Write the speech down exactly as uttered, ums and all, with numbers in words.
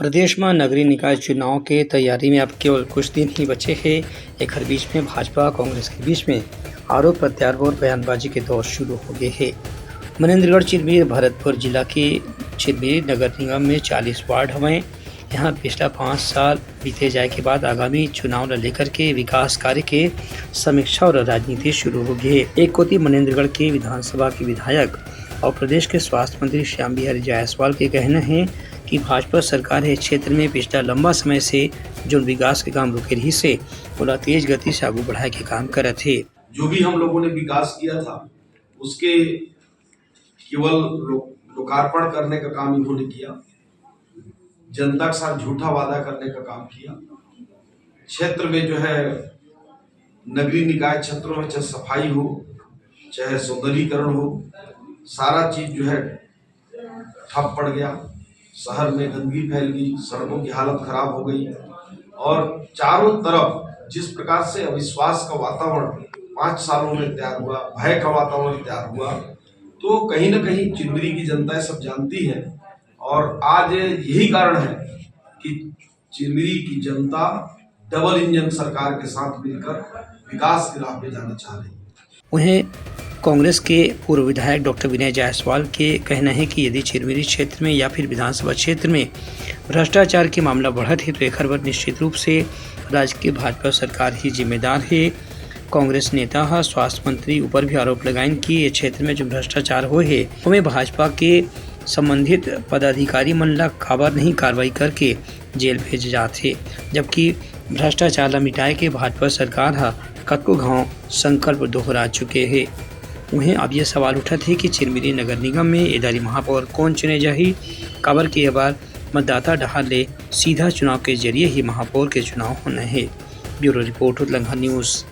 प्रदेश में नगरीय निकाय चुनाव के तैयारी में अब केवल कुछ दिन ही बचे हे। एखर बीच में भाजपा कांग्रेस के बीच में आरोप प्रत्यारोप और बयानबाजी के दौर शुरू हो गए हे। मनेंद्रगढ़ चिरमिरी भरतपुर जिला के चिरमिरी नगर निगम में चालीस वार्ड हवंय। यहाँ पिछला पाँच साल बीते जाए के बाद आगामी चुनाव ल लेकर के विकास कार्य के समीक्षा और राजनीति शुरू हो गई है। एक कोती मनेंद्रगढ़ के विधानसभा के विधायक और प्रदेश के स्वास्थ्य मंत्री श्याम बिहारी जायसवाल के कहना है कि भाजपा सरकार हे क्षेत्र में पिछला लंबा समय से जोन विकास के काम रुके रहिस हे, ओला तेज गति से आगू बढ़ाए के काम करत हे। जो भी हम लोगों ने विकास किया था, उसके केवल लो-, लोकार्पण करने का काम इन्होंने किया, जनता के साथ झूठा वादा करने का काम किया। क्षेत्र में जो है नगरीय निकाय क्षेत्रों में चाहे सफाई हो, चाहे सौंदर्यीकरण हो, सारा चीज जो है ठप पड़ गया। शहर में गंदगी फैल गई, सड़कों की हालत खराब हो गई और चारों तरफ जिस प्रकार से अविश्वास का वातावरण पाँच सालों में तैयार हुआ, भय का वातावरण तैयार हुआ, तो कहीं ना कहीं चिरमिरी की जनता ये सब जानती है। और आज यही कारण है कि चिरमिरी की जनता डबल इंजन सरकार के साथ मिलकर विकास की राह पे जाना चाह रही है। वहीं कांग्रेस के पूर्व विधायक डॉक्टर विनय जायसवाल के कहना है कि यदि चिरमिरी क्षेत्र में या फिर विधानसभा क्षेत्र में भ्रष्टाचार के मामला बढ़त हे, तो एखर बर निश्चित रूप से राज्य के भाजपा सरकार ही जिम्मेदार हे। कांग्रेस नेता ह स्वास्थ्य मंत्री ऊपर भी आरोप लगाइन कि ये क्षेत्र में जो भ्रष्टाचार होए हे, ओमे भाजपा के संबंधित पदाधिकारी मन ला काबर नहीं कार्रवाई करके जेल भेजे जात हे, जबकि भ्रष्टाचार ला मिटाए के भाजपा सरकार ह कतको घाव संकल्प दोहरा चुके हे। उहें अब ये सवाल उठत हे कि चिरमिरी नगर निगम में ए दारी महापौर कौन चुने जाही, काबर कि ये बार मतदाता डहार ले सीधा चुनाव के जरिए ही महापौर के चुनाव होना हे। Bureau report, Utlangha news.